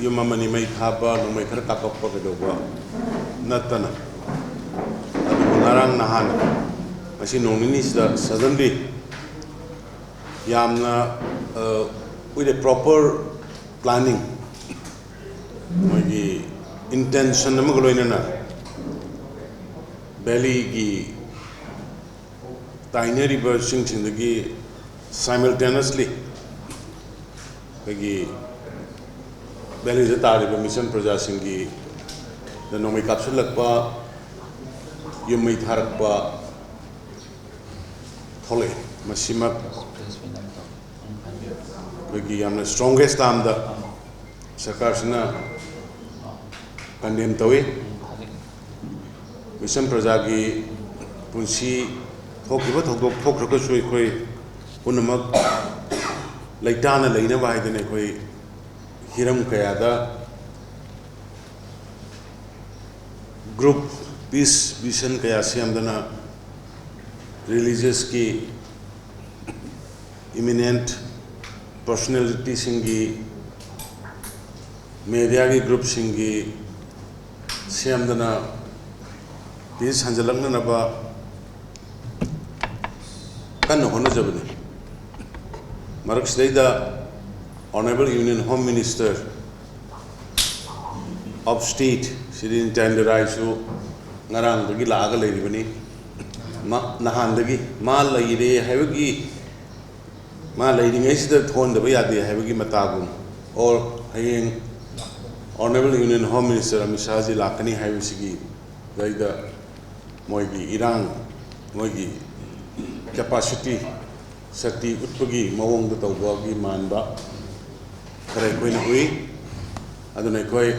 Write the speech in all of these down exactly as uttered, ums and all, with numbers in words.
ꯌꯨꯝ ꯑꯃꯅꯤ ꯃꯩ ꯊꯥꯕ, ꯅꯣꯡꯃꯩ ꯈꯔ ꯀꯥꯞꯄꯛꯄ ꯀꯩꯗꯧꯕ ꯅꯠꯇꯅ꯫ ꯑꯗꯨꯕꯨ ꯉꯔꯥꯡ ꯅꯍꯥꯟ, ꯉꯁꯤ ꯅꯣꯡ ꯅꯤꯅꯤꯁꯤꯗ suddenly ꯌꯥꯝꯅ, ꯑ, with a proper planning, ꯃꯣꯏꯒꯤ intention ꯑꯃꯒ ꯂꯣꯏꯅꯅ valleyꯒꯤ ꯇꯥꯏꯅꯔꯤꯕ ꯆꯤꯡꯁꯤꯡꯗꯒꯤ simultaneously ꯑꯩꯈꯣꯏꯒꯤ valleyꯗ ꯇꯥꯔꯤꯕ ꯃꯤꯆꯝ ꯄ꯭ꯔꯖꯥꯁꯤꯡꯒꯤ ꯅꯣꯡꯃꯩ ꯀꯥꯞꯁꯤꯜꯂꯛꯄ, ꯌꯨꯝ ꯃꯩ ꯊꯥꯔꯛꯄ ꯊꯣꯛꯂꯛꯑꯦ꯫ ꯃꯁꯤꯃꯛ ꯑꯩꯈꯣꯏꯒꯤ ꯌꯥꯝꯅ strongest termꯗ ꯁꯔꯀꯥꯔꯁꯤꯅ condemn ꯇꯧꯏ꯫ ꯃꯤꯆꯝ ꯄ꯭ꯔꯖꯥꯒꯤ ꯄꯨꯟꯁꯤ ꯊꯣꯛꯈꯤꯕ ꯊꯧꯗꯣꯛ ꯊꯣꯛꯈ꯭ꯔꯒꯁꯨ ꯑꯩꯈꯣꯏ ꯄꯨꯝꯅꯃꯛ ꯂꯩꯇꯥꯅ ꯂꯩꯅꯕ ꯍꯥꯏꯗꯅ ꯑꯩꯈꯣꯏ ꯍꯤꯔꯝ ꯀꯌꯥꯗ group peace vision ꯀꯌꯥ ꯁꯦꯝꯗꯅ religiousꯀꯤ eminent personalityꯁꯤꯡꯒꯤ, mediaꯒꯤ groupꯁꯤꯡꯒꯤ ꯁꯦꯝꯗꯅ peace ꯍꯟꯖꯤꯜꯂꯛꯅꯅꯕ ꯀꯟꯅ ꯍꯣꯠꯅꯖꯕꯅꯤ꯫ ꯃꯔꯛꯁꯤꯗꯩꯗ Honourable Union Home Minister of State Shri ꯅꯤꯇ꯭ꯌꯥꯅꯟꯗ ꯔꯥꯏꯁꯨ ꯉꯔꯥꯡꯗꯒꯤ ꯂꯥꯛꯑꯒ ꯂꯩꯔꯤꯕꯅꯤ꯫ ꯃꯥ ꯅꯍꯥꯟꯗꯒꯤ ꯃꯥ ꯂꯩꯔꯦ ꯍꯥꯏꯕꯒꯤ, ꯃꯥ ꯂꯩꯔꯤꯉꯩꯁꯤꯗ ꯊꯣꯛꯍꯟꯗꯕ ꯌꯥꯗꯦ ꯍꯥꯏꯕꯒꯤ ꯃꯇꯥꯒꯨꯝ, or ꯍꯌꯦꯡ Honourable Union Home Minister Amit ꯁꯥꯍꯖꯤ ꯂꯥꯛꯀꯅꯤ ꯍꯥꯏꯕꯁꯤꯒꯤ ꯗꯩꯗ ꯃꯣꯏꯒꯤ ꯏꯔꯥꯡ, ꯃꯣꯏꯒꯤ capacity, ꯁꯛꯇꯤ ꯎꯠꯄꯒꯤ ꯃꯑꯣꯡꯗ ꯇꯧꯕꯒꯤ ꯃꯥꯟꯕ ꯈꯔ ꯑꯩꯈꯣꯏꯅ ꯎꯏ꯫ ꯑꯗꯨꯅ ꯑꯩꯈꯣꯏ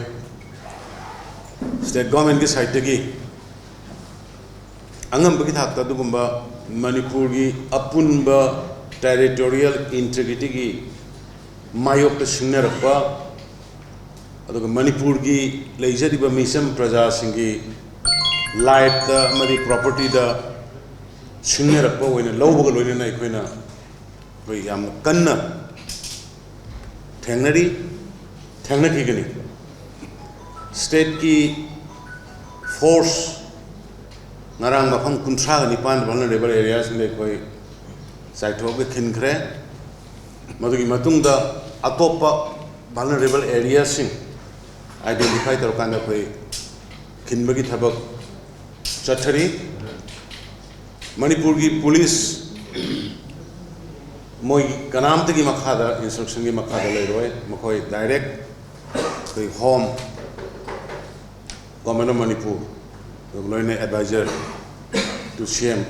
state governmentꯀꯤ sideꯇꯒꯤ ꯑꯉꯝꯕꯒꯤ ꯊꯥꯛꯇ ꯑꯗꯨꯒꯨꯝꯕ ꯃꯅꯤꯄꯨꯔꯒꯤ ꯑꯄꯨꯟꯕ territorial integrityꯒꯤ ꯃꯥꯌꯣꯛꯇ ꯁꯤꯡꯅꯔꯛꯄ, ꯑꯗꯨꯒ ꯃꯅꯤꯄꯨꯔꯒꯤ ꯂꯩꯖꯔꯤꯕ ꯃꯤꯆꯝ ꯄ꯭ꯔꯖꯥꯁꯤꯡꯒꯤ lifeꯇ ꯑꯃꯗꯤ propertyꯗ ꯁꯤꯡꯅꯔꯛꯄ ꯑꯣꯏꯅ ꯂꯧꯕꯒ ꯂꯣꯏꯅꯅ ꯑꯩꯈꯣꯏꯅ, ꯑꯩꯈꯣꯏ ꯌꯥꯝꯅ ꯀꯟꯅ ꯊꯦꯡꯅꯔꯤ꯫ ꯊꯦꯡꯅꯈꯤꯒꯅꯤ꯫ ꯁ꯭ꯇꯦꯠꯀꯤ ꯐꯣꯔꯁ ꯉꯔꯥꯡ ꯃꯐꯝ ꯀꯨꯟꯊ꯭ꯔꯥꯒ ꯅꯤꯄꯥꯟ ꯚꯜꯅꯔꯦꯕꯜ ꯑꯦꯔꯤꯌꯥꯁꯤꯡꯗ ꯑꯩꯈꯣꯏ ꯆꯥꯏꯊꯣꯛꯑꯒ ꯈꯤꯟꯈ꯭ꯔꯦ꯫ ꯃꯗꯨꯒꯤ ꯃꯇꯨꯡꯗ ꯑꯇꯣꯞꯄ ꯚꯜꯅꯔꯦꯕꯜ ꯑꯦꯔꯤꯌꯥꯁꯤꯡ ꯑꯥꯏꯗꯦꯟꯇꯤꯐꯥꯏ ꯇꯧꯔꯀꯥꯟꯗ ꯑꯩꯈꯣꯏ ꯈꯤꯟꯕꯒꯤ ꯊꯕꯛ ꯆꯠꯊꯔꯤ꯫ ꯃꯅꯤꯄꯨꯔꯒꯤ ꯄꯨꯂꯤꯁ ꯃꯣꯏ ꯀꯅꯥꯝꯇꯒꯤ ꯃꯈꯥꯗ, ꯏꯟꯁꯇ꯭ꯔꯛꯁꯟꯒꯤ ꯃꯈꯥꯗ ꯂꯩꯔꯣꯏ꯫ ꯃꯈꯣꯏ ꯗꯥꯏꯔꯦꯛ ꯑꯩꯈꯣꯏ ꯍꯣꯝ, ꯒꯣꯔꯃꯦꯟ ꯑꯣꯐ ꯃꯅꯤꯄꯨꯔ, ꯑꯗꯨꯒ ꯂꯣꯏꯅ ꯑꯦꯗꯚꯥꯏꯖꯔ ꯇꯨ ꯁꯤ ꯑꯦꯝ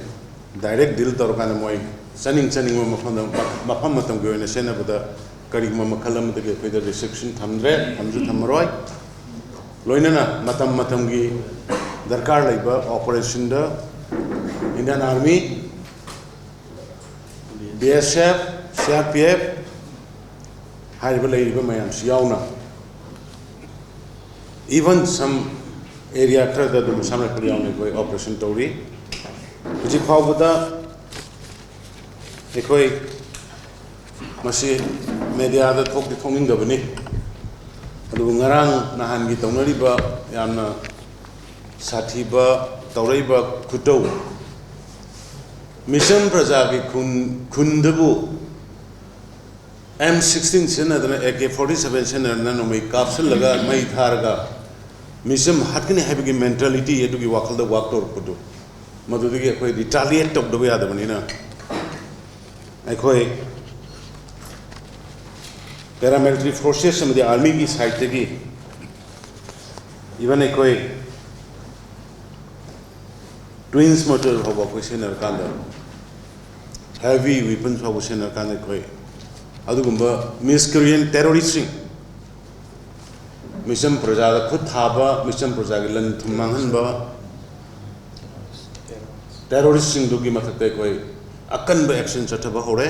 ꯗꯥꯏꯔꯦꯛ ꯗꯤꯜ ꯇꯧꯔꯀꯥꯟꯗ ꯃꯣꯏ ꯆꯥꯅꯤꯡ ꯆꯥꯅꯤꯡꯕ ꯃꯐꯝꯗ, ꯃꯐꯝ ꯃꯇꯝꯒꯤ ꯑꯣꯏꯅ ꯁꯦꯟꯅꯕꯗ ꯀꯔꯤꯒꯨꯝꯕ ꯃꯈꯜ ꯑꯃꯗꯒꯤ ꯑꯩꯈꯣꯏꯗ ꯔꯤꯁꯇ꯭ꯔꯤꯛꯁꯟ ꯊꯝꯗ꯭ꯔꯦ, ꯊꯝꯁꯨ ꯊꯝꯃꯔꯣꯏ꯫ ꯂꯣꯏꯅꯅ ꯃꯇꯝ ꯃꯇꯝꯒꯤ ꯗꯔꯀꯥꯔ ꯂꯩꯕ ꯑꯣꯄꯔꯦꯁꯟꯗ Indian army, B S F, C R P F ꯍꯥꯏꯔꯤꯕ ꯂꯩꯔꯤꯕ ꯃꯌꯥꯝꯁꯤ ꯌꯥꯎꯅ, even some area ꯈꯔꯗ ꯑꯗꯨꯝ ꯑꯁꯥꯝ ꯔꯥꯏꯐꯜ ꯌꯥꯎꯅ ꯑꯩꯈꯣꯏ ꯑꯣꯄꯔꯦꯁꯟ ꯇꯧꯔꯤ꯫ ꯍꯧꯖꯤꯛ ꯐꯥꯎꯕꯗ ꯑꯩꯈꯣꯏ ꯃꯁꯤ ꯃꯦꯗꯤꯌꯥꯗ ꯊꯣꯛꯇꯤ ꯊꯣꯛꯅꯤꯡꯗꯕꯅꯤ, ꯑꯗꯨꯕꯨ ꯉꯔꯥꯡ ꯅꯍꯥꯟꯒꯤ ꯇꯧꯅꯔꯤꯕ ꯌꯥꯝꯅ ꯁꯥꯊꯤꯕ ꯇꯧꯔꯛꯏꯕ ꯈꯨꯇꯧ, ꯃꯤꯆꯝ ꯄ꯭ꯔꯖꯥꯒꯤ ꯈꯨꯟ, ꯈꯨꯟꯗꯕꯨ ꯑꯦꯝ ꯁꯤꯛꯁꯇꯤꯟ ꯁꯤꯖꯤꯟꯅꯗꯅ, ꯑꯦ ꯀꯦ ꯐꯣꯔꯇꯤ ꯁꯚꯦꯟ ꯁꯤꯖꯤꯟꯅꯗꯅ ꯅꯣꯡꯃꯩ ꯀꯥꯞꯁꯤꯜꯂꯒ ꯃꯩ ꯊꯥꯔꯒ ꯃꯤꯆꯝ ꯍꯥꯠꯀꯅꯤ ꯍꯥꯏꯕꯒꯤ ꯃꯦꯟꯇꯦꯂꯤꯇꯤ ꯑꯗꯨꯒꯤ ꯋꯥꯈꯜꯗ ꯋꯥꯛ ꯇꯧꯔꯛꯄꯗꯨ, ꯃꯗꯨꯗꯒꯤ ꯑꯩꯈꯣꯏ ꯔꯤꯇꯥꯂꯤꯌꯦꯠ ꯇꯧꯗꯕ ꯌꯥꯗꯕꯅꯤꯅ, ꯑꯩꯈꯣꯏ ꯄꯦꯔꯥꯃꯤꯂꯤꯇꯔꯤ ꯐꯣꯔꯁꯦꯁ ꯑꯃꯗꯤ ꯑꯥꯔꯃꯤꯒꯤ ꯁꯥꯏꯠꯇꯒꯤ, ꯏꯚꯟ ꯑꯩꯈꯣꯏ ꯇ꯭ꯋꯤꯟꯁ ꯃꯣꯔꯇꯔ ꯐꯥꯎꯕ ꯑꯩꯈꯣꯏ ꯁꯤꯖꯤꯟꯅꯔꯀꯥꯟꯗ, ꯍꯦꯚꯤ ꯋꯦꯄꯟꯁ ꯐꯥꯎꯕ ꯁꯤꯖꯤꯟꯅꯔꯀꯥꯟꯗ, ꯑꯩꯈꯣꯏ ꯑꯗꯨꯒꯨꯝꯕ ꯃꯤꯁꯀ꯭ꯔꯤꯌꯦꯟ ꯇꯦꯔꯣꯔꯤꯁꯁꯤꯡ, ꯃꯤꯆꯝ ꯄ꯭ꯔꯖꯥꯗ ꯈꯨꯠ ꯊꯥꯕ, ꯃꯤꯆꯝ ꯄ꯭ꯔꯖꯥꯒꯤ ꯂꯟ ꯊꯨꯝ ꯃꯥꯡꯍꯟꯕ ꯇꯦꯔꯣꯔꯤꯁꯁꯤꯡꯗꯨꯒꯤ ꯃꯊꯛꯇ ꯑꯩꯈꯣꯏ ꯑꯀꯟꯕ ꯑꯦꯛꯁꯟ ꯆꯠꯊꯕ ꯍꯧꯔꯦ꯫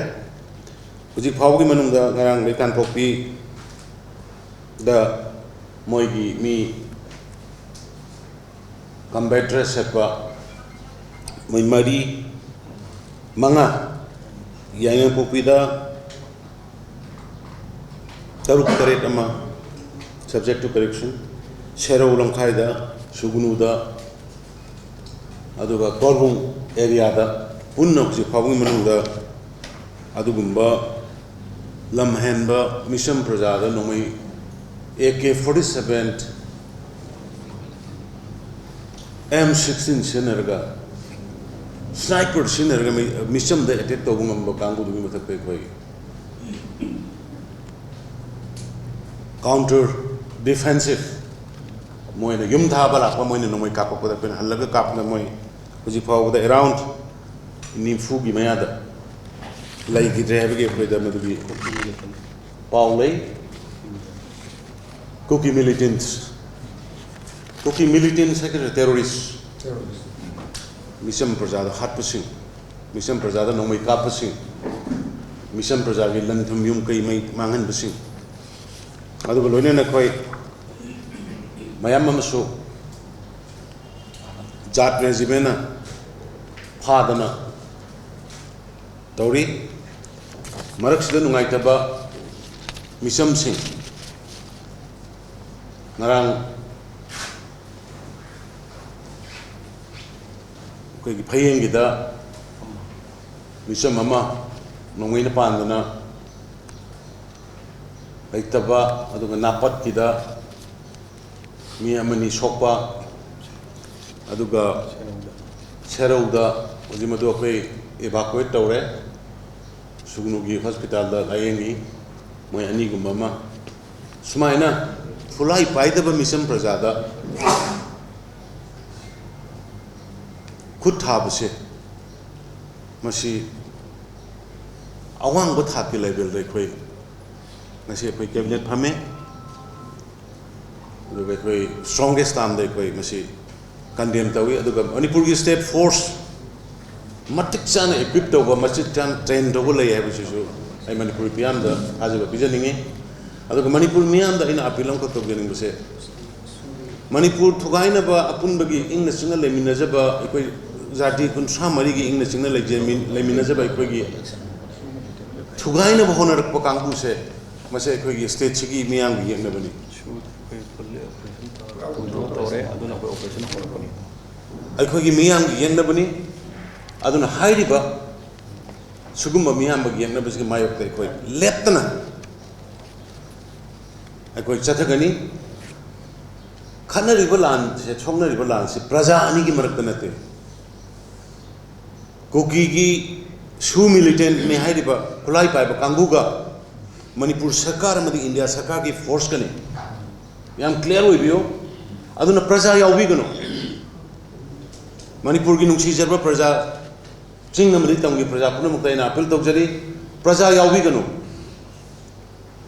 ꯍꯧꯖꯤꯛ ꯐꯥꯎꯕꯒꯤ ꯃꯅꯨꯡꯗ ꯉꯔꯥꯡ ꯂꯩꯀꯥꯟꯄꯣꯛꯄꯤꯗ ꯃꯣꯏꯒꯤ ꯃꯤ ꯀꯝꯕꯦꯠ ꯗ꯭ꯔꯦꯁ ꯁꯦꯠꯄ ꯃꯣꯏ ꯃꯔꯤ, ꯃꯉꯥ, ꯌꯥꯏꯉꯪꯄꯣꯛꯄꯤꯗ ꯇꯔꯨꯛ ꯇꯔꯦꯠ ꯑꯃ, Subject to correction, ꯁꯦꯔꯧ ꯂꯝꯈꯥꯏꯗ, ꯁꯨꯒꯅꯨꯗ, ꯑꯗꯨꯒ ꯀꯣꯔꯕꯨꯡ ꯑꯦꯔꯤꯌꯥꯗ ꯄꯨꯟꯅ ꯍꯧꯖꯤꯛ ꯐꯥꯎꯕꯒꯤ ꯃꯅꯨꯡꯗ ꯑꯗꯨꯒꯨꯝꯕ ꯂꯝꯍꯦꯟꯕ ꯃꯤꯁꯝ ꯄ꯭ꯔꯖꯥꯗ ꯅꯣꯡꯃꯩ ꯑꯦ K forty seven, M sixteen ꯁꯤꯖꯤꯟꯅꯔꯒ, ꯁ꯭ꯅꯥꯏꯄꯔ ꯁꯤꯖꯤꯟꯅꯔꯒ ꯃꯤ-, ꯃꯤꯆꯝꯗ ꯑꯦꯇꯦꯛ ꯇꯧꯕ ꯉꯝꯕ ꯀꯥꯡꯕꯨꯗꯨꯒꯤ ꯃꯊꯛꯇ ꯑꯩꯈꯣꯏ ꯀꯥꯎꯟꯇꯔ ꯗꯤꯐꯦꯟꯁꯤꯞ, ꯃꯣꯏꯅ ꯌꯨꯝ ꯊꯥꯕ ꯂꯥꯛꯄ, ꯃꯣꯏꯅ ꯅꯣꯡꯃꯩ ꯀꯥꯞꯄꯛꯄꯗ ꯑꯩꯈꯣꯏꯅ ꯍꯜꯂꯒ ꯀꯥꯞꯄꯗ ꯃꯣꯏ ꯍꯧꯖꯤꯛ ꯐꯥꯎꯕꯗ ꯑꯦꯔꯥꯎꯟ ꯅꯤꯐꯨꯒꯤ ꯃꯌꯥꯗ ꯂꯩꯈꯤꯗ꯭ꯔꯦ ꯍꯥꯏꯕꯒꯤ ꯑꯩꯈꯣꯏꯗ ꯃꯗꯨꯒꯤ ꯄꯥꯎ ꯂꯩ꯫ ꯀꯨꯀꯤ ꯃꯤꯂꯤꯇꯦꯟꯠꯁ, ꯀꯨꯀꯤ ꯃꯤꯂꯤꯇꯦꯟꯠꯁ ꯍꯥꯏꯒꯗ꯭ꯔꯥ, ꯇꯦꯔꯣꯔꯤꯁ, ꯃꯤꯆꯝ ꯄ꯭ꯔꯖꯥꯗ ꯍꯥꯠꯄꯁꯤꯡ, ꯃꯤꯆꯝ ꯄ꯭ꯔꯖꯥꯗ ꯅꯣꯡꯃꯩ ꯀꯥꯞꯄꯁꯤꯡ, ꯃꯤꯆꯝ ꯄ꯭ꯔꯖꯥꯒꯤ ꯂꯟ ꯊꯨꯝ ꯌꯨꯝ ꯀꯩ ꯃꯩ ꯃꯥꯡꯍꯟꯕꯁꯤꯡ, ꯑꯗꯨꯒ ꯂꯣꯏꯅꯅ ꯑꯩꯈꯣꯏ ꯃꯌꯥꯝ ꯑꯃꯁꯨ ꯖꯥꯠ ꯔꯦꯖꯤꯃꯦꯟꯅ ꯐꯥꯗꯅ ꯇꯧꯔꯤ꯫ ꯃꯔꯛꯁꯤꯗ ꯅꯨꯡꯉꯥꯏꯇꯕ ꯃꯤꯆꯝꯁꯤꯡ, ꯉꯔꯥꯡ ꯑꯩꯈꯣꯏꯒꯤ ꯐꯌꯦꯡꯒꯤꯗ ꯃꯤꯆꯝ ꯑꯃ ꯅꯣꯡꯃꯩꯅ ꯄꯥꯟꯗꯅ ꯂꯩꯇꯕ, ꯑꯗꯨꯒ ꯅꯥꯄꯠꯀꯤꯗ ꯃꯤ ꯑꯃꯅꯤ ꯁꯣꯛꯄ, ꯑꯗꯨꯒ ꯁꯦꯔꯧꯗ ꯍꯧꯖꯤꯛ ꯃꯗꯨ ꯑꯩꯈꯣꯏ ꯏꯚꯥꯀꯨꯋꯦꯠ ꯇꯧꯔꯦ꯫ ꯁꯨꯒꯅꯨꯒꯤ ꯍꯣꯁꯄꯤꯇꯥꯜꯗ ꯂꯥꯌꯦꯡꯉꯤ꯫ ꯃꯣꯏ ꯑꯅꯤꯒꯨꯝꯕ ꯑꯃ ꯁꯨꯃꯥꯏꯅ ꯈꯨꯠꯂꯥꯏ ꯄꯥꯏꯗꯕ ꯃꯤꯆꯝ ꯄ꯭ꯔꯖꯥꯗ ꯈꯨꯠ ꯊꯥꯕꯁꯦ, ꯃꯁꯤ ꯑꯋꯥꯡꯕ ꯊꯥꯛꯀꯤ ꯂꯦꯚꯦꯜꯗ ꯑꯩꯈꯣꯏ ꯉꯁꯤ ꯑꯩꯈꯣꯏ ꯀꯦꯕꯤꯅꯦꯠ ꯐꯝꯃꯦ꯫ ꯑꯗꯨꯒ ꯑꯩꯈꯣꯏ ꯁ꯭ꯇ꯭ꯔꯣꯡꯒꯦꯁ ꯇꯥꯝꯗ ꯑꯩꯈꯣꯏ ꯃꯁꯤ ꯀꯟꯗꯦꯝ ꯇꯧꯏ꯫ ꯑꯗꯨꯒ ꯃꯅꯤꯄꯨꯔꯒꯤ ꯁ꯭ꯇꯦꯠ ꯐꯣꯔꯁ ꯃꯇꯤꯛ ꯆꯥꯅ ꯏꯀ꯭ꯋꯤꯞ ꯇꯧꯕ, ꯃꯇꯤꯛ ꯆꯥꯅ ꯇ꯭ꯔꯦꯟ ꯇꯧꯕ ꯂꯩ ꯍꯥꯏꯕꯁꯤꯁꯨ ꯑꯩ ꯃꯅꯤꯄꯨꯔ ꯃꯤꯌꯥꯝꯗ ꯊꯥꯖꯕ ꯄꯤꯖꯅꯤꯡꯉꯤ꯫ ꯑꯗꯨꯒ ꯃꯅꯤꯄꯨꯔ ꯃꯤꯌꯥꯝꯗ ꯑꯩꯅ ꯑꯄꯤꯜ ꯑꯃꯈꯛ ꯇꯧꯖꯅꯤꯡꯕꯁꯦ, ꯃꯅꯤꯄꯨꯔ ꯊꯨꯒꯥꯏꯅꯕ, ꯑꯄꯨꯟꯕꯒꯤ ꯏꯪꯅ ꯆꯤꯛꯅ ꯂꯩꯃꯤꯟꯅꯖꯕ, ꯑꯩꯈꯣꯏ ꯖꯥꯇꯤ ꯀꯨꯟꯊ꯭ꯔꯥ ꯃꯔꯤꯒꯤ ꯏꯪꯅ ꯆꯤꯛꯅ ꯂꯩꯖꯃꯤ-, ꯂꯩꯃꯤꯟꯅꯖꯕ ꯑꯩꯈꯣꯏꯒꯤ ꯊꯨꯒꯥꯏꯅꯕ ꯍꯣꯠꯅꯔꯛꯄ ꯀꯥꯡꯕꯨꯁꯦ, ꯃꯁꯦ ꯑꯩꯈꯣꯏꯒꯤ ꯁ꯭ꯇꯦꯠꯁꯤꯒꯤ ꯃꯤꯌꯥꯝꯒꯤ ꯌꯦꯛꯅꯕꯅꯤ꯫ ꯍꯧꯔꯦ꯫ ꯑꯗꯨꯅ ꯑꯩꯈꯣꯏ operation ꯍꯧꯔꯛꯄꯅꯤ꯫ ꯑꯩꯈꯣꯏꯒꯤ ꯃꯤꯌꯥꯝꯒꯤ ꯌꯦꯛꯅꯕꯅꯤ꯫ ꯑꯗꯨꯅ ꯍꯥꯏꯔꯤꯕ ꯁꯤꯒꯨꯝꯕ ꯃꯤꯌꯥꯝꯒꯤ ꯌꯦꯛꯅꯕꯁꯤꯒꯤ ꯃꯥꯌꯣꯛꯇ ꯑꯩꯈꯣꯏ ꯂꯦꯞꯇꯅ ꯑꯩꯈꯣꯏ ꯆꯠꯊꯒꯅꯤ꯫ ꯈꯠꯅꯔꯤꯕ ꯂꯥꯟꯁꯦ, ꯁꯣꯛꯅꯔꯤꯕ ꯂꯥꯟꯁꯦ ꯄ꯭ꯔꯖꯥ ꯑꯅꯤꯒꯤ ꯃꯔꯛꯇ ꯅꯠꯇꯦ꯫ ꯀꯨꯀꯤꯒꯤ ꯁꯨ ꯃꯤꯂꯤꯇꯦꯟꯠꯅꯤ ꯍꯥꯏꯔꯤꯕ ꯈꯨꯠꯂꯥꯏ ꯄꯥꯏꯕ ꯀꯥꯡꯕꯨꯒ ꯃꯅꯤꯄꯨꯔ ꯁꯔꯀꯥꯔ ꯑꯃꯗꯤ ꯏꯟꯗꯤꯌꯥ ꯁꯔꯀꯥꯔꯒꯤ ꯐꯣꯔꯁꯀꯅꯤ꯫ ꯌꯥꯝ ꯀ꯭ꯂꯤꯌꯥꯔ ꯑꯣꯏꯕꯤꯌꯨ꯫ ꯑꯗꯨꯅ ꯄ꯭ꯔꯖꯥ ꯌꯥꯎꯕꯤꯒꯅꯨ꯫ ꯃꯅꯤꯄꯨꯔꯒꯤ ꯅꯨꯡꯁꯤꯖꯔꯕ ꯄ꯭ꯔꯖꯥ, ꯆꯤꯡ ꯑꯃꯗꯤ ꯇꯝꯒꯤ ꯄ꯭ꯔꯖꯥ ꯄꯨꯝꯅꯃꯛꯇ ꯑꯩꯅ ꯑꯥꯄꯤꯜ ꯇꯧꯖꯔꯤ, ꯄ꯭ꯔꯖꯥ ꯌꯥꯎꯕꯤꯒꯅꯨ꯫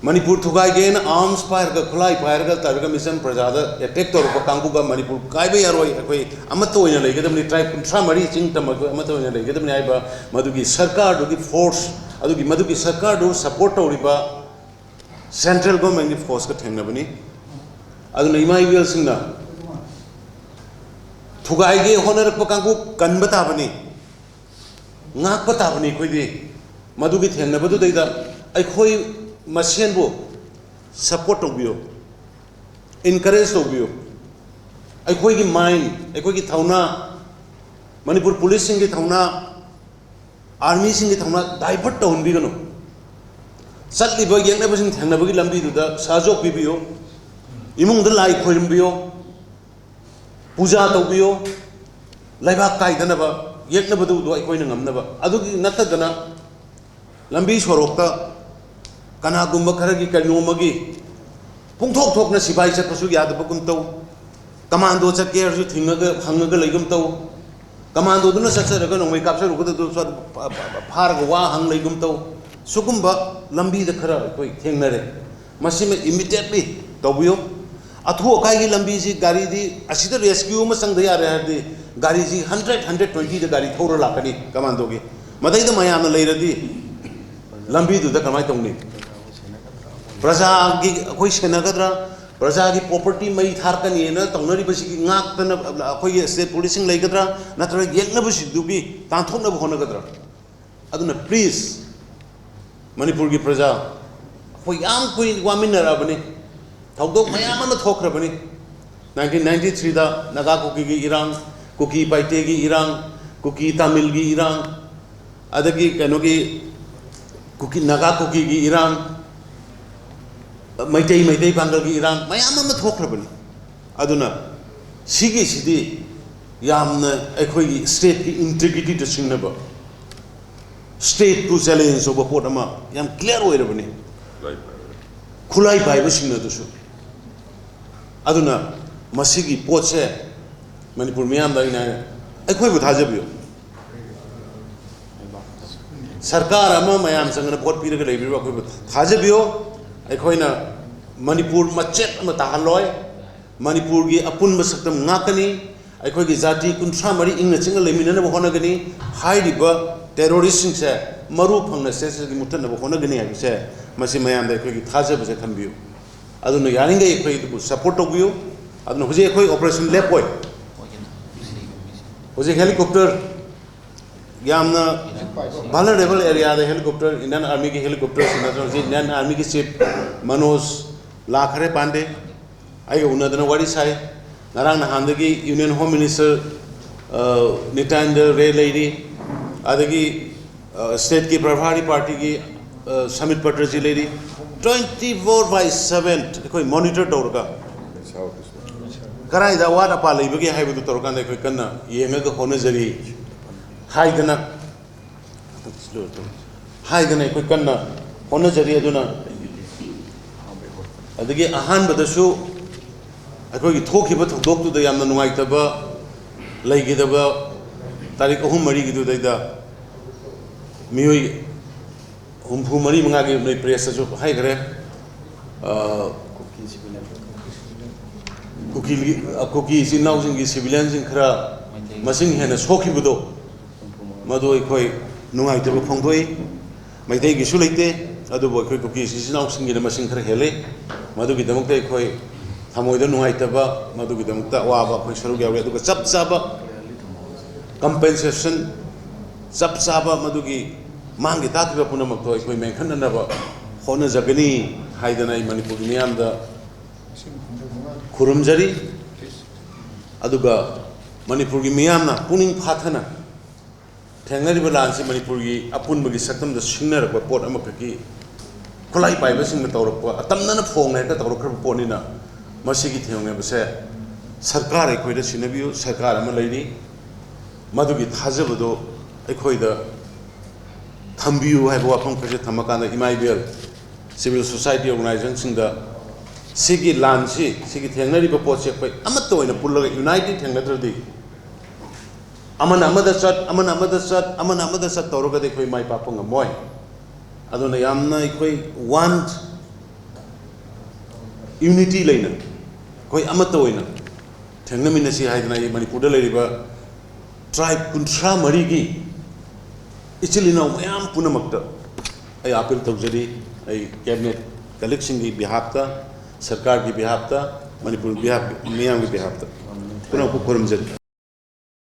ꯃꯅꯤꯄꯨꯔ ꯊꯨꯒꯥꯏꯒꯦꯅ ꯑꯥꯔꯝꯁ ꯄꯥꯏꯔꯒ, ꯈꯨꯠꯂꯥꯏ ꯄꯥꯏꯔꯒ ꯇꯧꯔꯒ ꯃꯤꯆꯝ ꯄ꯭ꯔꯖꯥꯗ ꯑꯦꯇꯦꯛ ꯇꯧꯔꯛꯄ ꯀꯥꯡꯕꯨꯒ ꯃꯅꯤꯄꯨꯔ ꯀꯥꯏꯕ ꯌꯥꯔꯣꯏ꯫ ꯑꯩꯈꯣꯏ ꯑꯃꯠꯇ ꯑꯣꯏꯅ ꯂꯩꯒꯗꯕꯅꯤ꯫ ꯇ꯭ꯔꯥꯏꯕ ꯀꯨꯟꯊ꯭ꯔꯥ ꯃꯔꯤ ꯆꯤꯡ ꯇꯝ ꯑꯩꯈꯣꯏ ꯑꯃꯠꯇ ꯑꯣꯏꯅ ꯂꯩꯒꯗꯕꯅꯤ ꯍꯥꯏꯕ ꯃꯗꯨꯒꯤ ꯁꯔꯀꯥꯔꯗꯨꯒꯤ ꯐꯣꯔꯁ, ꯑꯗꯨꯒꯤ ꯃꯗꯨꯒꯤ ꯁꯔꯀꯥꯔꯗꯨ ꯁꯄꯣꯔꯠ ꯇꯧꯔꯤꯕ ꯁꯦꯟꯇ꯭ꯔꯦꯜ ꯒꯣꯔꯃꯦꯟꯒꯤ ꯐꯣꯔꯁꯀ ꯊꯦꯡꯅꯕꯅꯤ꯫ ꯑꯗꯨꯅ ꯏꯃꯥ ꯏꯕꯦꯜꯁꯤꯡꯅ ꯊꯨꯒꯥꯏꯒꯦ ꯍꯣꯠꯅꯔꯛꯄ ꯀꯥꯡꯕꯨ ꯀꯟꯕ ꯇꯥꯕꯅꯤ, ꯉꯥꯛꯄ ꯇꯥꯕꯅꯤ꯫ ꯑꯩꯈꯣꯏꯗꯤ ꯃꯗꯨꯒꯤ ꯊꯦꯡꯅꯕꯗꯨꯗꯩꯗ ꯑꯩꯈꯣꯏ ꯃꯁꯦꯟꯕꯨ ꯁꯄꯣꯔꯠ ꯇꯧꯕꯤꯌꯨ, ꯏꯟꯀꯔꯦꯖ ꯇꯧꯕꯤꯌꯨ꯫ ꯑꯩꯈꯣꯏꯒꯤ ꯃꯥꯏꯟ, ꯑꯩꯈꯣꯏꯒꯤ ꯊꯧꯅꯥ, ꯃꯅꯤꯄꯨꯔ ꯄꯨꯂꯤꯁꯁꯤꯡꯒꯤ ꯊꯧꯅꯥ, ꯑꯥꯔꯃꯤꯁꯤꯡꯒꯤ ꯊꯧꯅꯥ ꯗꯥꯏꯚꯔꯠ ꯇꯧꯍꯟꯕꯤꯒꯅꯨ꯫ ꯆꯠꯂꯤꯕ ꯌꯦꯛꯅꯕꯁꯤꯡ ꯊꯦꯡꯅꯕꯒꯤ ꯂꯝꯕꯤꯗꯨꯗ ꯁꯍꯖꯣꯛ ꯄꯤꯕꯤꯌꯨ, ꯏꯃꯨꯡꯗ ꯂꯥꯏ ꯈꯣꯏꯔꯝꯕꯤꯌꯨ, ꯄꯨꯖꯥ ꯇꯧꯕꯤꯌꯨ, ꯂꯩꯕꯥꯛ ꯀꯥꯏꯗꯅꯕ, ꯌꯦꯛꯅꯕꯗꯨꯗꯣ ꯑꯩꯈꯣꯏꯅ ꯉꯝꯅꯕ꯫ ꯑꯗꯨꯒꯤ ꯅꯠꯇꯗꯅ ꯂꯝꯕꯤ ꯁꯣꯔꯣꯛꯇ ꯀꯅꯥꯒꯨꯝꯕ ꯈꯔꯒꯤ ꯀꯩꯅꯣꯝꯃꯒꯤ ꯄꯨꯡꯊꯣꯛ ꯊꯣꯛꯅ ꯁꯤꯐꯥꯏ ꯆꯠꯄꯁꯨ ꯌꯥꯗꯕꯒꯨꯝ ꯇꯧ, ꯀꯃꯥꯟꯗꯣ ꯆꯠꯀꯦ ꯍꯥꯏꯔꯁꯨ ꯊꯤꯡꯉꯒ ꯍꯪꯉꯒ ꯂꯩꯒꯨꯝ ꯇꯧ, ꯀꯃꯥꯟꯗꯣꯗꯨꯅ ꯆꯠꯆꯔꯒ ꯅꯣꯡꯃꯩ ꯀꯥꯞꯆꯔꯨꯒꯗꯕꯗꯨꯁꯨ ꯑꯗꯨ ꯐꯥ-, ꯐꯥ-, ꯐꯥꯔꯒ ꯋꯥ ꯍꯪ ꯂꯩꯒꯨꯝ ꯇꯧ꯫ ꯁꯤꯒꯨꯝꯕ ꯂꯝꯕꯤꯗ ꯈꯔ ꯑꯩꯈꯣꯏ ꯊꯦꯡꯅꯔꯦ꯫ ꯃꯁꯤꯃ ꯏꯃꯤꯗꯤꯌꯦꯠꯂꯤ ꯇꯧꯕꯤꯌꯨ꯫ ꯑꯊꯨ ꯑꯀꯥꯏꯒꯤ ꯂꯝꯕꯤꯁꯤ ꯒꯥꯔꯤꯗꯤ ꯑꯁꯤꯗ ꯔꯦꯁꯀ꯭ꯌꯨ ꯑꯃ ꯆꯪꯗ ꯌꯥꯔꯦ ꯍꯥꯏꯔꯗꯤ ꯒꯥꯔꯤꯁꯤ ꯍꯟꯗ꯭ꯔꯦꯠ, ꯍꯟꯗ꯭ꯔꯦꯠ ꯇ꯭ꯋꯦꯟꯇꯤꯗ ꯒꯥꯔꯤ ꯊꯧꯔ ꯂꯥꯛꯀꯅꯤ ꯀꯃꯥꯟꯗꯣꯒꯤ꯫ ꯃꯗꯩꯗ ꯃꯌꯥꯝꯅ ꯂꯩꯔꯗꯤ ꯂꯝꯕꯤꯗꯨꯗ ꯀꯃꯥꯏꯅ ꯇꯧꯅꯤ? ꯄ꯭ꯔꯖꯥꯒꯤ ꯑꯩꯈꯣꯏ ꯁꯦꯟꯅꯒꯗ꯭ꯔꯥ? ꯄ꯭ꯔꯖꯥꯒꯤ ꯄ꯭ꯔꯣꯄꯔꯇꯤ ꯃꯩ ꯊꯥꯔꯛꯀꯅꯤꯅ ꯇꯧꯅꯔꯤꯕꯁꯤꯒꯤ ꯉꯥꯛꯇꯅ ꯑꯩꯈꯣꯏꯒꯤ ꯁ꯭ꯇꯦꯠ ꯄꯨꯂꯤꯁꯁꯤꯡ ꯂꯩꯒꯗ꯭ꯔꯥ? ꯅꯠꯇ꯭ꯔꯒ ꯌꯦꯛꯅꯕꯁꯤꯡꯗꯨꯒꯤ ꯇꯥꯟꯊꯣꯛꯅꯕ ꯍꯣꯠꯅꯒꯗ꯭ꯔꯥ? ꯑꯗꯨꯅ ꯄ꯭ꯂꯤꯖ, ꯃꯅꯤꯄꯨꯔꯒꯤ ꯄ꯭ꯔꯖꯥ, ꯑꯩꯈꯣꯏ ꯌꯥꯝ ꯀꯨꯏ ꯋꯥꯃꯤꯟꯅꯔꯛꯑꯕꯅꯤ, ꯊꯧꯗꯣꯛ ꯃꯌꯥꯝ ꯑꯃ ꯊꯣꯛꯈ꯭ꯔꯕꯅꯤ꯫ ꯅꯥꯏꯟꯇꯤꯟ ꯅꯥꯏꯟꯇꯤ ꯊ꯭ꯔꯤꯗ ꯅꯥꯒꯥ ꯀꯨꯀꯤꯒꯤ ꯏꯔꯥꯡ, ꯀꯨꯀꯤ ꯄꯥꯏꯇꯦꯒꯤ ꯏꯔꯥꯡ, ꯀꯨꯀꯤ ꯇꯥꯃꯤꯜꯒꯤ ꯏꯔꯥꯡ, ꯑꯗꯒꯤ ꯀꯩꯅꯣꯒꯤ ꯀꯨꯀꯤ, ꯅꯥꯒꯥ ꯀꯨꯀꯤꯒꯤ ꯏꯔꯥꯡ, ꯃꯩꯇꯩ, ꯃꯩꯇꯩ ꯄꯥꯡꯒꯜꯒꯤ ꯏꯔꯥꯡ ꯃꯌꯥꯝ ꯑꯃ ꯊꯣꯛꯈ꯭ꯔꯕꯅꯤ꯫ ꯑꯗꯨꯅ ꯁꯤꯒꯤꯁꯤꯗꯤ ꯌꯥꯝꯅ ꯑꯩꯈꯣꯏꯒꯤ stateꯀꯤ integrityꯗ ꯁꯤꯡꯅꯕ, stateꯄꯨ challenge ꯇꯧꯕ ꯄꯣꯠ ꯑꯃ ꯌꯥꯝ clear ꯑꯣꯏꯔꯕꯅꯤ꯫ ꯈꯨꯠꯂꯥꯏ ꯄꯥꯏꯕꯁꯤꯡꯅ ꯑꯗꯨꯁꯨ꯫ ꯑꯗꯨꯅ ꯃꯁꯤꯒꯤ ꯄꯣꯠꯁꯦ ꯃꯅꯤꯄꯨꯔ ꯃꯤꯌꯥꯝꯗ ꯑꯩꯅ ꯍꯥꯏ, ꯑꯩꯈꯣꯏꯕꯨ ꯊꯥꯖꯕꯤꯌꯨ꯫ ꯁꯔꯀꯥꯔ ꯑꯃ ꯃꯌꯥꯝ ꯆꯪꯗꯅ ꯚꯣꯠ ꯄꯤꯔꯒ ꯂꯩꯕꯤꯕ ꯑꯩꯈꯣꯏꯕꯨ ꯊꯥꯖꯕꯤꯌꯨ꯫ ꯑꯩꯈꯣꯏꯅ ꯃꯅꯤꯄꯨꯔ ꯃꯆꯦꯠ ꯑꯃ ꯇꯥꯍꯜꯂꯣꯏ꯫ ꯃꯅꯤꯄꯨꯔꯒꯤ ꯑꯄꯨꯟꯕ ꯁꯛꯇꯝ ꯉꯥꯛꯀꯅꯤ꯫ ꯑꯩꯈꯣꯏꯒꯤ ꯖꯥꯇꯤ ꯀꯨꯟꯊ꯭ꯔꯥ ꯃꯔꯤ ꯏꯪꯅ ꯆꯤꯛꯅ ꯂꯩꯃꯤꯟꯅꯅꯕ ꯍꯣꯠꯅꯒꯅꯤ꯫ ꯍꯥꯏꯔꯤꯕ terroristꯁꯤꯡꯁꯦ ꯃꯔꯨ ꯐꯪꯅ stateꯁꯤꯗꯒꯤ ꯃꯨꯠꯊꯠꯅꯕ ꯍꯣꯠꯅꯒꯅꯤ ꯍꯥꯏꯕꯁꯦ, ꯃꯁꯤ ꯃꯌꯥꯝꯗ ꯑꯩꯈꯣꯏꯒꯤ ꯊꯥꯖꯕꯁꯦ ꯊꯝꯕꯤꯌꯨ꯫ ꯑꯗꯨꯅ ꯌꯥꯔꯤꯈꯩ ꯑꯩꯈꯣꯏ ꯑꯗꯨꯕꯨ support ꯇꯧꯕꯤꯌꯨ꯫ ꯑꯗꯨꯅ ꯍꯧꯖꯤꯛ ꯑꯩꯈꯣꯏ operation ꯂꯦꯞꯄꯣꯏ꯫ ꯍꯧꯖꯤꯛ helicopter, ꯌꯥꯝꯅ vulnerable areaꯗ helicopter, Indian Armyꯒꯤ helicopterꯁꯤꯡ ꯅꯠꯇ꯭ꯔꯒ ꯍꯧꯖꯤꯛ Indian Armyꯒꯤ chief ꯃꯅꯣꯖ ꯂꯥꯛꯈ꯭ꯔꯦ ꯄꯥꯟꯗꯦ꯫ ꯑꯩꯒ ꯎꯅꯗꯅ ꯋꯥꯔꯤ ꯁꯥꯏ꯫ ꯉꯔꯥꯡ ꯅꯍꯥꯟꯗꯒꯤ Union Home Minister, ꯑ, ꯅꯤꯇ꯭ꯌꯥꯅꯟꯗ ꯔꯦ ꯂꯩꯔꯤ, ꯑꯗꯒꯤ, ꯑ, stateꯀꯤ ꯄ꯭ꯔꯚꯥꯔꯤ partyꯒꯤ, ꯑ, ꯁꯃꯤꯠ ꯄꯇ꯭ꯔꯖꯤ ꯂꯩꯔꯤ꯫ Twenty four by seven ꯑꯩꯈꯣꯏ monitor ꯇꯧꯔꯒ ꯀꯗꯥꯏꯗ ꯑꯋꯥꯠ ꯑꯄꯥ ꯂꯩꯕꯒꯦ ꯍꯥꯏꯕꯗꯨ ꯇꯧꯔꯀꯥꯟꯗ ꯑꯩꯈꯣꯏ ꯀꯟꯅ ꯌꯦꯡꯉꯒ ꯍꯣꯠꯅꯖꯔꯤ ꯍꯥꯏꯗꯅ, ꯍꯥꯏꯗꯅ ꯑꯩꯈꯣꯏ ꯀꯟꯅ ꯍꯣꯠꯅꯖꯔꯤ꯫ ꯑꯗꯨꯅ ꯑꯗꯒꯤ ꯑꯍꯥꯟꯕꯗꯁꯨ ꯑꯩꯈꯣꯏꯒꯤ ꯊꯣꯛꯈꯤꯕ ꯊꯧꯗꯣꯛꯇꯨꯗ ꯌꯥꯝꯅ ꯅꯨꯡꯉꯥꯏꯇꯕ ꯂꯩꯈꯤꯗꯕ ꯇꯥꯔꯤꯛ ꯑꯍꯨꯝ ꯃꯔꯤꯒꯤꯗꯨꯗꯩꯗ ꯃꯤꯑꯣꯏ ꯍꯨꯝꯐꯨ ꯃꯔꯤ ꯃꯉꯥꯒꯤ ꯅꯣꯏ pressꯇꯁꯨ ꯍꯥꯏꯈ꯭ꯔꯦ꯫ ꯑ, ꯀꯨꯀꯤ, ꯀꯨꯀꯤ ꯏꯆꯤꯟ ꯏꯅꯥꯎꯁꯤꯡꯒꯤ civilianꯁꯤꯡ ꯈꯔ ꯃꯁꯤꯡ ꯍꯦꯟꯅ ꯁꯣꯛꯈꯤꯕꯗꯣ, ꯃꯗꯨ ꯑꯩꯈꯣꯏ ꯅꯨꯡꯉꯥꯏꯇꯕ ꯐꯣꯡꯗꯣꯛꯏ꯫ ꯃꯩꯇꯩꯒꯤꯁꯨ ꯂꯩꯇꯦ, ꯑꯗꯨꯕꯨ ꯑꯩꯈꯣꯏ ꯀꯨꯀꯤ ꯏꯆꯤꯟ ꯏꯅꯥꯎꯁꯤꯡꯒꯤꯅ ꯃꯁꯤꯡ ꯈꯔ ꯍꯦꯜꯂꯤ꯫ ꯃꯗꯨꯒꯤꯗꯃꯛꯇ ꯑꯩꯈꯣꯏ ꯊꯃꯣꯏꯗ ꯅꯨꯡꯉꯥꯏꯇꯕ, ꯃꯗꯨꯒꯤꯗꯃꯛꯇ ꯑꯋꯥꯕ ꯑꯩꯈꯣꯏ ꯁꯔꯨꯛ ꯌꯥꯎꯔꯤ꯫ ꯑꯗꯨꯒ ꯆꯞ ꯆꯥꯕ compensation, ꯆꯞ ꯆꯥꯕ ꯃꯗꯨꯒꯤ ꯃꯥꯡꯈꯤ ꯇꯥꯈꯤꯕ ꯄꯨꯝꯅꯃꯛꯇꯣ ꯑꯩꯈꯣꯏ ꯃꯦꯟꯈꯠꯅꯅꯕ ꯍꯣꯠꯅꯖꯒꯅꯤ ꯍꯥꯏꯗꯅ ꯑꯩ ꯃꯅꯤꯄꯨꯔꯒꯤ ꯃꯤꯌꯥꯝꯗ ꯈꯨꯔꯨꯝꯖꯔꯤ꯫ ꯑꯗꯨꯒ ꯃꯅꯤꯄꯨꯔꯒꯤ ꯃꯤꯌꯥꯝꯅ ꯄꯨꯛꯅꯤꯡ ꯐꯥꯊꯅ ꯊꯦꯡꯅꯔꯤꯕ ꯂꯥꯟꯁꯤ ꯃꯅꯤꯄꯨꯔꯒꯤ ꯑꯄꯨꯟꯕꯒꯤ ꯁꯛꯇꯝꯗ ꯁꯤꯡꯅꯔꯛꯄ ꯄꯣꯠ ꯑꯃꯈꯛꯀꯤ ꯈꯨꯠꯂꯥꯏ ꯄꯥꯏꯕꯁꯤꯡꯅ ꯇꯧꯔꯛꯄ, ꯑꯇꯝꯅꯅ ꯐꯣꯡꯅ ꯍꯦꯛꯇ ꯇꯧꯔꯛꯈ꯭ꯔꯕ ꯄꯣꯠꯅꯤꯅ, ꯃꯁꯤꯒꯤ ꯊꯦꯡꯅꯕꯁꯦ ꯁꯔꯀꯥꯔ ꯑꯩꯈꯣꯏꯗ ꯁꯤꯟꯅꯕꯤꯌꯨ꯫ ꯁꯔꯀꯥꯔ ꯑꯃ ꯂꯩꯔꯤ, ꯃꯗꯨꯒꯤ ꯊꯥꯖꯕꯗꯣ ꯑꯩꯈꯣꯏꯗ ꯊꯝꯕꯤꯌꯨ ꯍꯥꯏꯕ ꯋꯥꯐꯝ ꯈꯔꯁꯦ ꯊꯝꯃꯀꯥꯟꯗ, ꯏꯃꯥ ꯏꯕꯦꯜ, civil society organizationꯁꯤꯡꯗ ꯁꯤꯒꯤ ꯂꯥꯟꯁꯤ, ꯁꯤꯒꯤ ꯊꯦꯡꯅꯔꯤꯕ ꯄꯣꯠꯁꯦ ꯑꯩꯈꯣꯏ ꯑꯃꯠꯇ ꯑꯣꯏꯅ ꯄꯨꯜꯂꯒ united ꯊꯦꯡꯅꯗ꯭ꯔꯗꯤ, ꯑꯃꯅ ꯑꯃꯗ ꯆꯠ, ꯑꯃꯅ ꯑꯃꯗ ꯆꯠ, ꯑꯃꯅ ꯑꯃꯗ ꯆꯠ ꯇꯧꯔꯒꯗꯤ ꯑꯩꯈꯣꯏ ꯃꯥꯏ ꯄꯥꯛꯄ ꯉꯝꯃꯣꯏ꯫ ꯑꯗꯨꯅ ꯌꯥꯝꯅ ꯑꯩꯈꯣꯏ one unity ꯂꯩꯅ, ꯑꯩꯈꯣꯏ ꯑꯃꯠꯇ ꯑꯣꯏꯅ ꯊꯦꯡꯅꯃꯤꯟꯅꯁꯤ ꯍꯥꯏꯗꯅ ꯑꯩ ꯃꯅꯤꯄꯨꯔꯗ ꯂꯩꯔꯤꯕ tribe ꯀꯨꯟꯊ꯭ꯔꯥ ꯃꯔꯤꯒꯤ ꯏꯆꯤꯜ ꯏꯅꯥꯎ ꯃꯌꯥꯝ ꯄꯨꯝꯅꯃꯛꯇ ꯑꯩ appeal ꯇꯧꯖꯔꯤ꯫ ꯑꯩ cabinet colleagueꯁꯤꯡꯒꯤ behalfꯇ, ꯁꯔꯀꯥꯔꯒꯤ behalfꯇ, ꯃꯅꯤꯄꯨꯔ behalf, ꯃꯤꯌꯥꯝꯒꯤ behalfꯇ ꯄꯨꯝꯅꯃꯛꯄꯨ ꯈꯨꯔꯨꯝꯖꯔꯤ꯫